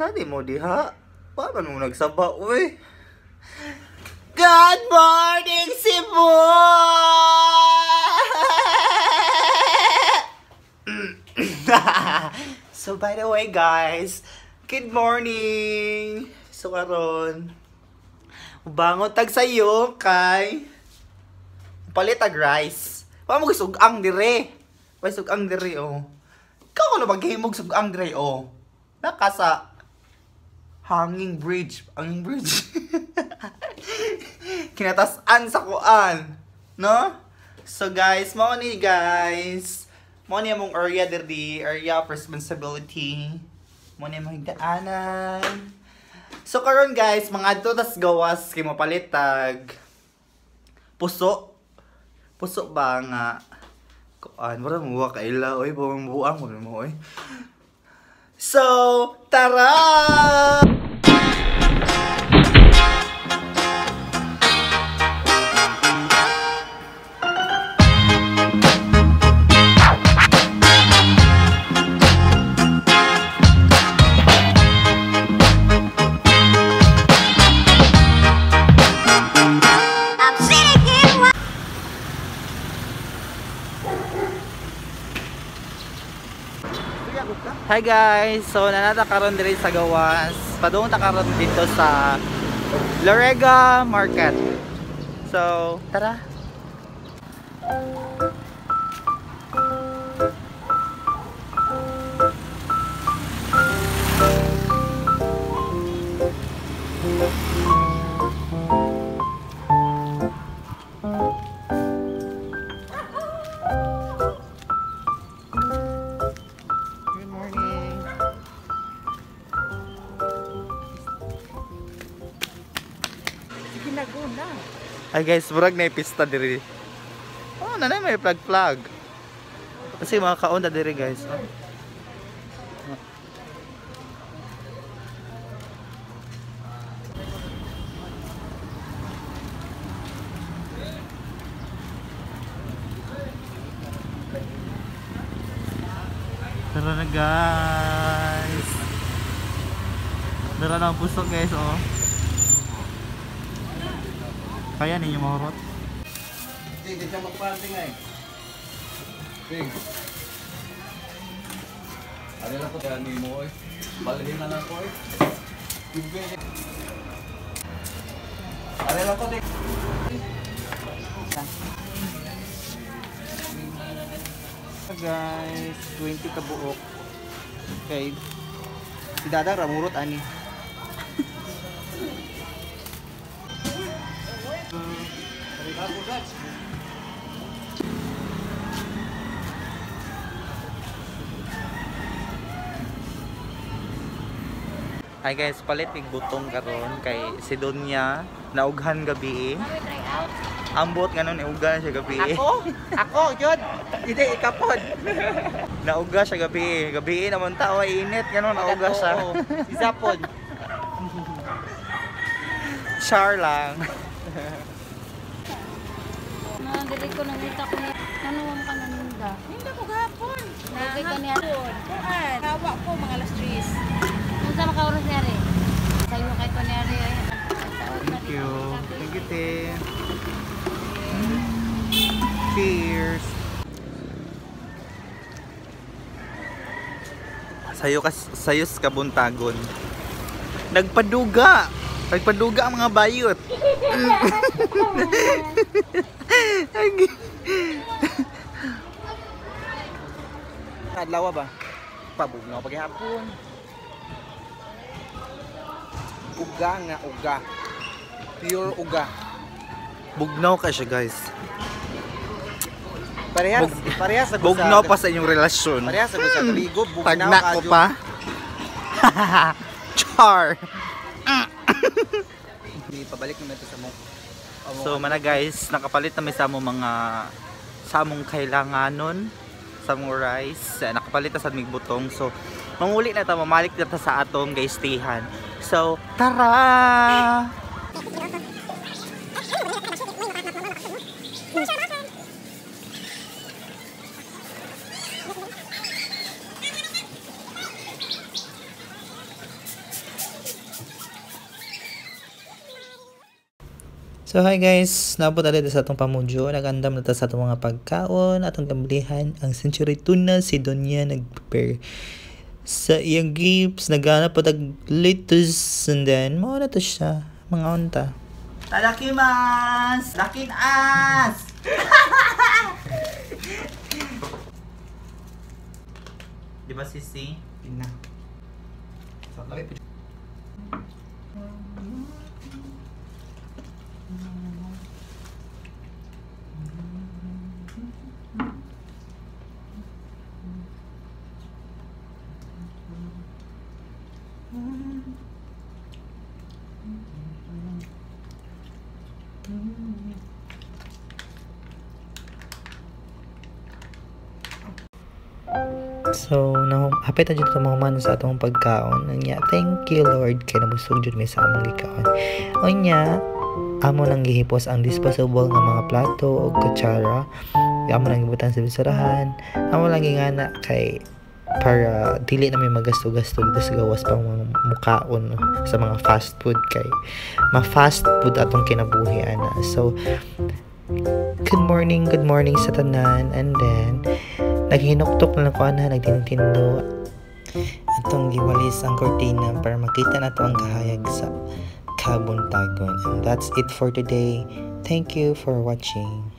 Nadi mo diha. Pa man mo nagsaba, uy. Good morning, Cebu! So by the way, guys, good morning. So karon, bangon tag sayo kay palit tag rice. Pa mo sugang dire. May sugang dire oh. Ikaw ko na maghimog sugang dire oh. Naka sa hanging bridge, hanging bridge. Kinatasan sa kuan, no? So guys, mao ni guys. Mao ni among area diri, area of responsibility. Mao ni among higdaanan. So karon guys, mangadto tas gawas kay mopalit tag puso. Puso ba nga kuan, mura mo wa kaila oy, buang buang mo oy. So, tara! Hi guys! So nanata karon diri sa gawas. Padung ta karon dito sa Lorega Market. So, tara. Ay guys, murag na pista diri. Oh, nanay may flag-flag. Kasi mga kaon na diri guys. Oh. Tara na guys. Tara na ang puso guys, oh. Kaya ninyo mahurot? Hindi siya magparting ay. Ting. Ano lang ko kaya ni mo ay. Balhin na lang ko ay. Ano lang ko ting. Guys, 20 ka buok. Okay. Si Dada ramurot ani. Hi guys, palit mig butong karon kay si Donya naughan gabi. Ambot nganon nauga siya gabi. Ako? Ako jud. Hindi ikapod. Nauga siya gabi. Gabi naman ta ay init nganon nauga siya. Si Zapon. Char lang. Na dili ko nangita ko ni ano mo ka naninda. Ninda ko gahapon. Okay ka niya. Kuan. Hawa ko mga alas 3. Unsa maka oras niya re? Sayo kay ko niya re. Thank you. Thank you, te. Cheers. Sayo ka sayos ka buntagon. Nagpaduga. Nagpaduga ang mga bayot. Adlaw ba? Pabugnaw paghapon. Uga nga uga. Pure uga. Bugnaw ka siya, guys. Parehas, parehas sa bugnaw pa sa inyong relasyon. Parehas sa ligo, bugnaw Tagna ko pa. Char. Pabalik naman ito sa mong. So mana guys, nakapalit na may sa among mga sa among kailanganon, sa among rice, nakapalit na sa aming butong. So manguli na ta, mamalik na ta sa atong guys tihan. So tara! So hi guys, naabot na sa atong pamudyo. Nagandam na ta sa atong mga pagkaon, atong gamlihan ang Century Tuna. Si Donya nag-prepare sa iyang gifts, nagana pa tag lettuce, and then mao na to siya, mga unta. Tadakimasu! Lakin as! Di ba, sisi? Ina. Sa labi po. So, na hapit na jud ta mahuman sa atong pagkaon. Unya, thank you Lord kay nabusog jud mi sa among gikaon. Unya, amo nang gihipos ang disposable nga mga plato o kutsara. Amo nang gibutan sa basurahan. Amo lang gingana kay para dili na mi magasto-gasto dito sa gawas pang mga mukaon sa mga fast food kay ma-fast food atong kinabuhi ana. So, good morning sa tanan, and then naghinuktok na lang ko ana, nagtintindo, atong giwalis ang kortina para makita nato ang kahayag sa kabuntagon. And that's it for today. Thank you for watching.